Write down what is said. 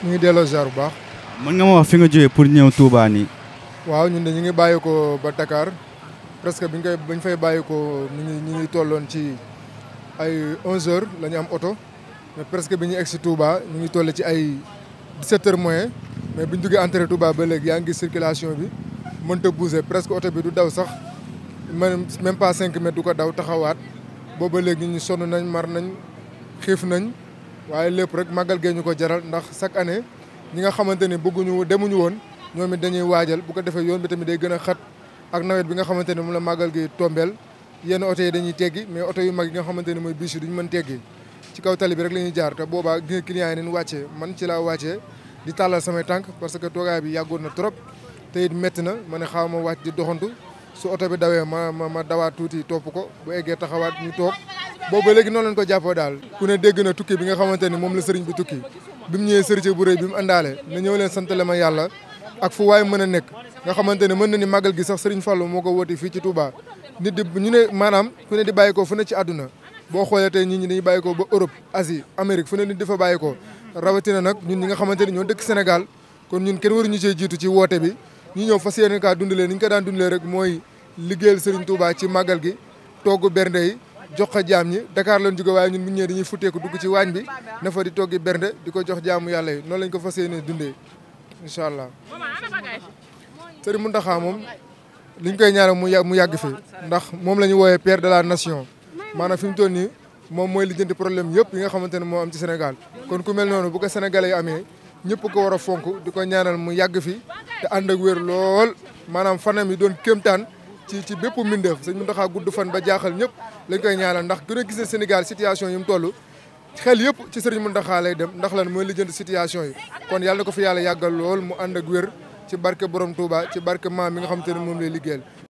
ñu ngi delloo ziar bu baax. mën nga ma wax fi nga jógee pour ñëw Touba nii. waaw ñun de ñu ngi bàyyi ko ba Dakar presque bañ fay bàyyi ko ñu ngi tolloon ci ay 11h la ñu am oto mais presque bi ñu egg si Touba ñu ngi toll ci ay 17h moins mais bi ñu duggee entrée Touba ba léegi yaa ngi gis circulation bi mënta bouger presque oto bi du daw sax même pas 5 mètres du ko daw taxawaat booba léegi ñu sonn nañ mar nañ xiif nañ waaye lépp rek màggal gee ñu ko jaral ndax chaque année ñi nga xamante ni bëgguñu demuñu woon ñoom it dañuy waajal bu ko defee yoon bi tamit day gën a xat ak nawet bi nga xamante ne moom la màggal gi tombeel yenn oto yi dañuy teggi mais oto yu mag yi nga xamante ne mooy bus yi duñu mën teggi ci kaw tali bi rek la ñuy jaar te boobaa gis nga clients yi nañ wàccee man ci laa wàccee di tàllal samay tànk parce que toogaay bi yàggoon na trop te it métti na ma ne xaaw ma wàcc di doxantu su oto bi dawee ma dawaat tuuti topp ko bu eggee taxawaat ñu toog boobu léegi noonu lañ ko jàppoo daal ku ne dégg na tukki bi nga xamante ni moom la sëriñ bi tukki bi mu ñëwee sëriñ bu rëy bi mu àndaale na ñëw leen santale ma yàlla ak fu waay mën a nekk nga xamante ne mën na ni màggal gi sax sëriñ Fallou moo ko woote fii ci Touba nit di ñu ne maanaam ku ne di bàyyi ko fu ne ci àdduna boo xoolee tey nit ñi dañuy bàyyi ko ba Europe Asie Amérique fu ne nit di fa bàyyi ko rawatina nag ñun ñi nga xamante ni ñoo dëkk Sénégal kon ñun kenn waruñu cee jiitu ci woote bi ñu ñëw fas yéene kaa dundalee ni ñu ko daan dundalee rek mooy liggéeyal sëriñ Touba ci màggal gi togg bernde yi jox ko jaam ñi Dakar lañ jóge waaye ñun bu ñëwee dañuy futteeku dugg ci waañ bi na fa di toggi bernde di ko jox jaamu yàlla yi noonu lañ ko fas yéene dundee incha allah. Sëriñ Mountakha moom liñ koy ñaanal mu yàgg fi ndax moom la ñu woowee père de la nation maanaam fi mu toll nii moom mooy lijjanti problème yëpp yi nga xamante ne moo am ci Sénégal kon ku mel noonu bu ko sénégalais yi amee ñëpp ko war a fonk di ko ñaanal mu yàgg fi te ànd ak wér lool maanaam fanam yi doon kéemtaan ci bépp mbindeef sëñ Mountakha gudd fan ba jaaxal ñëpp lañ koy ñaanal ndax gën a gis ne Sénégal situation yi mu toll xel yëpp ci sëriñ Mountakha lay dem ndax lan mooy lijjanti situation yi kon yàlla na ko fi yàlla yàggal lool mu ànd ak wér ci barke borom Touba ci barke maam mi nga xamante ne moom lay liggéeyal